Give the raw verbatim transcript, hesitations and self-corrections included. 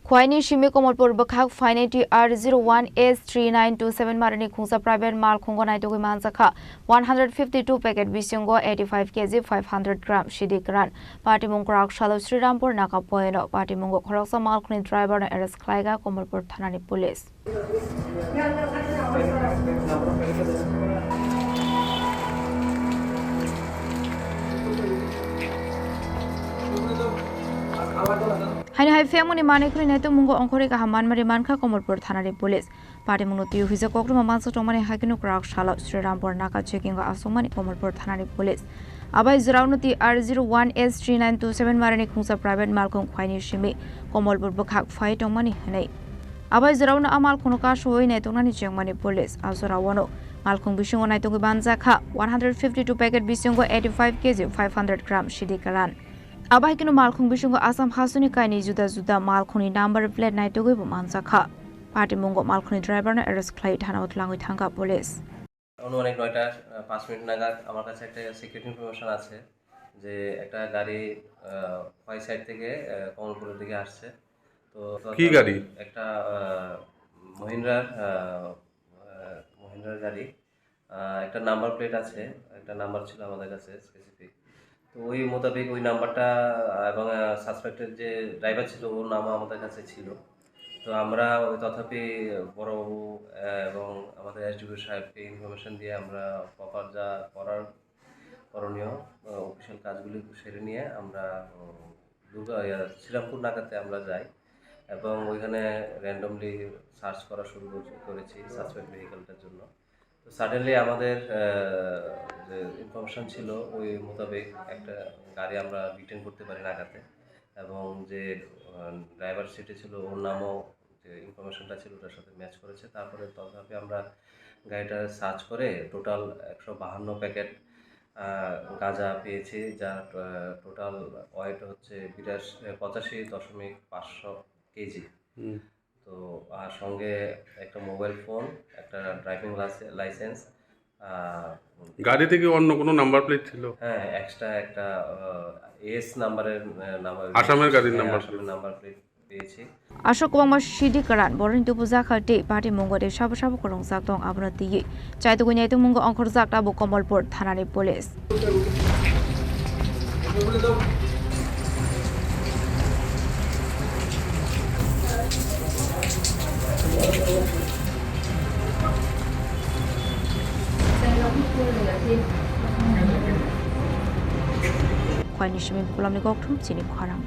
Khwaini simi Komolpur bwkhak phainai T R zero one S three nine two seven marini khungsa private malkhungo naitugwi manjakha one hundred fifty two packet bisingo eighty five K G five hundred gram sidi kwran. Patimung kwrak salo Srirampur Naga poino. Patimungo khoroksa malkhungni driver no arrest khlaiga Komolpur thanani police. Haino hai phiyangmani manwi khwrwi naitukmungo ongkhorwi kaham manmari mankha Komolpur thanani police. Patimungno twiwi huijak kokrwma mansa tongmani hakhe no kwrak salo Srirampur Naga checking o aswkmani Komolpur thanani police. Abai jorao no T R zero one S three nine two seven marini khungsa private malkhung khwaini simi Komolpur bwkhak phai tongmani hwnwi. Abai jorao no a malkhungno kasui naituknani chengmani police. A jorao no malkhung bisingo naitugwi manjakha one hundred fifty two packet bisingo eighty five K G five hundred gram sidi kwran. Abo hai kheno malkhung bisingo Assam hasteni kainwi juda juda malkhungni number plate naitugwi bo manjakha. Patimungo malkhungni driver no arrest khlai thana o twlangwi thangkha police. অনুমানিক নয়টা, আহ, পাঁচ মিনিট নাগাদ আমার কাছে একটা secret information আছে যে একটা গাড়ি, আহ, খোয়াই সাইড থেকে, আহ, কমলপুরের দিকে আসছে। তো কি গাড়ি? একটা, আহ, মহিন্দ্রার, আহ, আহ, মহিন্দ্রার গাড়ি। আহ, একটা নাম্বার প্লেট আছে, একটা নাম্বার ছিল আমাদের কাছে স্পেসিফিক। তো ওই মোতাবেক ওই নাম্বারটা, আহ, এবং, আহ, সাসপেক্টেড যে ড্রাইভার ছিল, ওর নামও আমাদের কাছে ছিল। তো আমরা ওই তথাপি বড়বাবু, আহ, এবং আমাদের এসডিপিও সাহেবকে ইনফরমেশন দিয়ে আমরা প্রপার যা করার করণীয়, আহ, অফিসিয়াল কাজগুলি সেরে নিয়ে আমরা, উম, দুর্গা, ইয়া, শ্রীরামপুর নাকাতে আমরা যাই এবং ওইখানে র্যান্ডমলি সার্চ করা শুরু করছি, করেছি সাসপেক্ট ভেহিকলটার জন্য। তো সাডেনলি আমাদের, আহ, যে ইনফরমেশন ছিল, ওই মোতাবেক একটা গাড়ি আমরা ডিটেক্ট করতে পারি নাকাতে এবং যে, আহ, ড্রাইভার সিটে ছিল, ওর নামও যে ইনফরমেশনটা ছিল, ওটার সাথে ম্যাচ করেছে। তারপরে তথাপি আমরা গাড়িটা সার্চ করে টোটাল একশো বাহান্ন প্যাকেট, আহ, গাঁজা পেয়েছি, যার, আহ, টোটাল ওয়েট হচ্ছে বিরাশি, পঁচাশি দশমিক পাঁচশো কেজি। হুম। তো আর সঙ্গে একটা মোবাইল ফোন, একটা ড্রাইভিং লাইসে-, লাইসেন্স, আহ, গাড়িতে কি অন্য কোনো নাম্বার প্লেট ছিল? হ্যাঁ, এক্সট্রা একটা, আহ, এস নাম্বারের, আহ, নাম্বার, আসামের গাড়ির হ্যাঁ, নাম্বার আসামের প্লেট। নাম্বার প্লেট পেয়েছি। Aswk kwbangma sidi kwran borokni tubujakha tei patimungo tei sabo sabo kwrwngjak tong, abono twiwi chaitugwi naitungmungo ongkhorjak tabuk Komolpur thanani police. Khwaini simi Bukulamni Kokthum chini khorang.